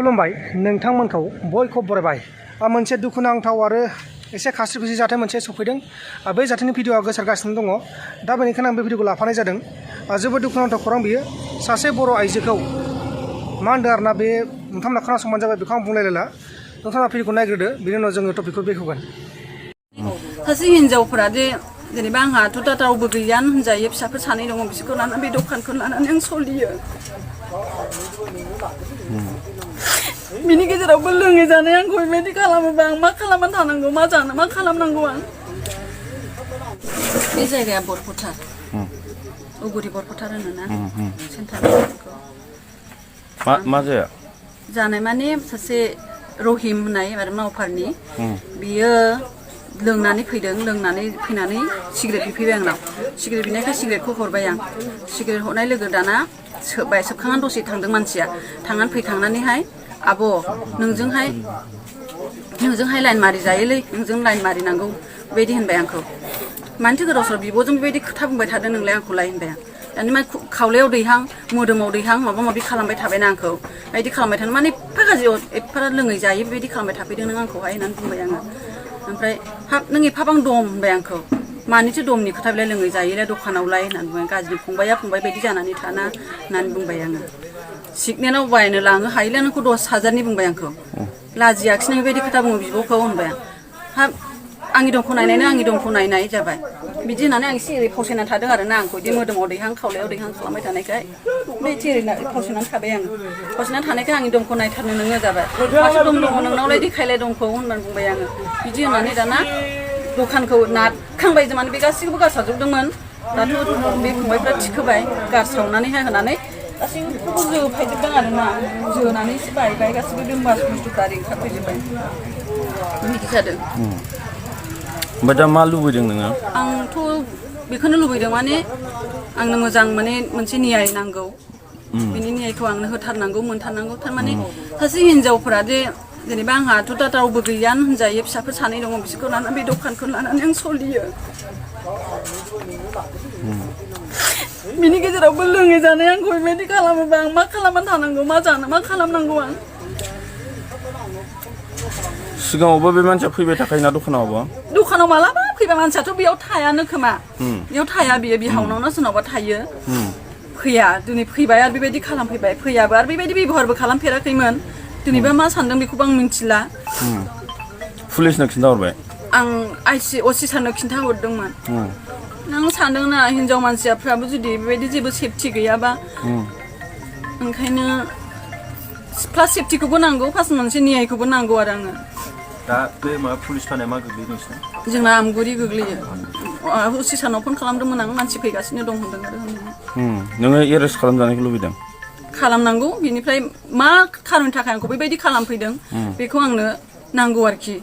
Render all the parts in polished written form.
खुलुमबाय नोंथांमोनखौ बयखौबो बरायबाय मोनसे दुखुनांथाव आरो एसे खास्रि खुस्रि जाथाय मोनसे सफैदों बे जाथायनि भिडिअआ गोसारगासिनो दङ दा बेनिखायनो आं बे भिडिअखौ लाफानाय जादों जोबोद दुखुनांथाव खौरां बियो सासे बर' आइजोखौ मा होनदों आरोना बे नोंथांमोना खोनासंबानो जाबाय बेखौ आं बुंलायला नोंथाङा भिडिअखौ नायग्रोदो बिनि उनाव जोङो टपिकखौ बेखेवगोन सासे हिनजावफोरा जे जेनेबा आंहाथ' दा रावबो गैयानो होनजायो फिसाफोर सानै दङ बिसोरखौ लानानै बे दखानखौ लानानै आं सोलियो बिनि गेजेरावबो लोङै जानाय आंखौ बेबायदि खालामोबा आं मा खालामनानै थानांगौ मा जानो मा खालामनांगौ आं बे जायगाया बरफथार उगुरि बरफथार होनोना सेन्टार मा जाया जानाय माने सासे रहिम होननाय आरो मावफारनि बियो लोंनानै फैदों लोंनानै फैनानै सिगारेट बिफैबाय आंनाव सिगारेट बिनायखाय सिगारेटखौ हरबाय आं सिगारेट हरनाय लोगो दाना सोबबाय सोबखांनानै दसे थांदों मानसिया थांनानै फैखांनानैहाय आब' नोंजोंहाय लाइन मारि जायोलै नोंजों लाइन मारिनांगौ बेबायदि होनबाय आंखौ मानोथो गोदाव सोराव बिब'जों बेबायदि खोथा बुंबाय थादों नोंलाय आंखौलाय होनबाय आं दानि मा खावलायाव दैहां मोदोमाव दैहां माबा माबि खालामबाय थाबायना आंखौ बेबायदि खालामबाय थानो माने एफा गाज्रि एफा लोङै जायो बेबायदि खालामबाय थाफैदों नों आंखौहाय होननानै बुंबाय आङो ओमफ्राय हाब नों एफाबां दम होनबाय आंखौ मानिथो दमनि खोथा बेलाय लोङै जायोलाय दखानावलाय होननानै बुंबाय गाज्रि फंबाया फंबाय बायदि जानानै थाना होननानै बुंबाय आङो सिगनेलाव बायनो लाङो हायोलाय नोंखौ 10,000नि बुंबाय आंखौ लाजियाखिसै नों बेबायदि खोथा बुङो बिब'खौ होनबाय आं हाब आंनि दमखौ नायनायनो आंनि दमखौ नायनाय जाबाय बिदि होननानै आं एसे ओरै फावसायनानै थादों आरोना आंखौ बिदि मोदोमाव दैहां खावलायाव दैहां खालामबाय थानायखाय बे एसे ओरै फावसायनानै थाबाय आङो फावसायनानै थानायखाय आंनि दमखौ नायथारनो नोङो जाबाय माथो दम दङ नोंनावलाय देखायलाय दमखौ होननानै बुंबाय आङो बिदि होननानै दाना दखानखौ नारखांबाय माने बे गासैखौबो गारसारजोबदोंमोन दाथ' बे फंबायफ्रा थिखोबाय गारस्रावनानैहाय होनानै गासैखौबो जोफायजोबदों आरोना जोनानै एसे बायबाय गासैबो दोनबास बुस्थुफ्रा ओरै ओंखारफैजोबबाय बिदि जादों ओमफ्राय दा मा लुबैदों नोङो आंथ' बेखौनो लुबैदों माने आंनो मोजां माने मोनसे न्याय नांगौ बिनि न्यायखौ आंनो होथारनांगौ मोनथारनांगौ थारमाने सासे हिनजावफोरा जे जेनेबा आंहाथ' दा रावबो गैयानो होनजायो फिसाफोर सानै दङ बिसोरखौ लानानै बे दखानखौ लानानै आं सोलियो बिनि गेजेरावबो लोङै जानाय आंखौ बेबायदि खालामोबा आं मा खालामनानै थानांगौ मा जानो मा खालामनांगौ आं सिगाङावबो बे मानसिया फैबाय थाखायोना दखानाव मालाबा फैबा मानसियाथ' बेयाव थायानो खोमा बेयाव थाया बियो बिहावनावनो सोरनावबा थायो फैया दिनै फैबाय आरो बेबायदि खालामफैबाय फैयाबो आरो बेबायदि बेबहारबो खालामफेराखैमोन दिनैबा मा सानदों बेखौबो आं मिन्थिला पुलिसनो खिन्थाहरबाय आं असि सारनो खिन्थाहरदोंमोन नों सानदोंना हिनजाव मानसिफ्राबो जुदि बेबायदि जेबो सेफटि गैयाबा ओंखायनो प्लास सेफटिखौबो नांगौ प्लास मोनसे न्यायखौबो नांगौ आरो आङो दा बे माबा पुलिस थानाया मा गोग्लैयो नोंसिना जोंना आमगुरि गोग्लैयो असि सारनाव फन खालामदोंमोन आं मानसि फैगासिनो दं होनदों आरो नोङो एरेस्ट खालामजानायखौ लुबैदों खालामनांगौ बिनिफ्राय मा खारननि थाखाय आंखौ बेबायदि खालामफैदों बेखौ आंनो नांगौ आरोखि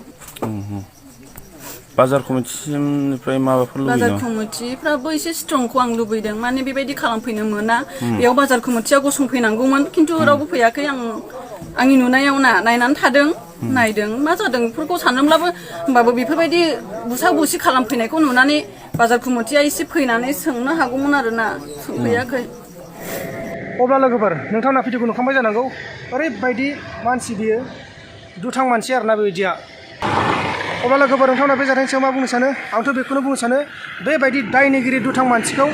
बाजार कमिटिनिफ्राय माबाफोर लुबैदों बाजार कमिटिफ्राबो एसे स्ट्रंखौ आं लुबैदों माने बेबायदि खालामफैनो मोना बेयाव बाजार कमिटिया गसंफैनांगौमोन खिन्थु रावबो फैयाखै आंनि नुनायाव नायनानै थादों नायदों मा जादों बेफोरखौ सानदोंब्लाबो होमबाबो बेफोरबायदि बुसा बुसि खालामफैनायखौ नुनानै बाजार कमिटिया एसे फैनानै सोंनो हागौमोन आरोना सोंफैयाखै अब्ला लोगोफोर नोंथांमोना भिडिअखौ नुखांबाय जानांगौ ओरैबायदि मानसि बियो दुथां मानसि आरोना बेबायदिया अब्ला लोगोफोर नोंथांमोना बे जाथायनि सायाव मा बुंनो सानो आंथ' बेखौनो बुंनो सानो बेबायदि दायनिगिरि दुथां मानसिखौ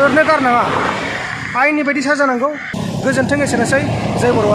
ओरैनो गारनाङा आयेननि बायदि साजा जानांगौ गोजोन्थों एसेनोसै जय बर'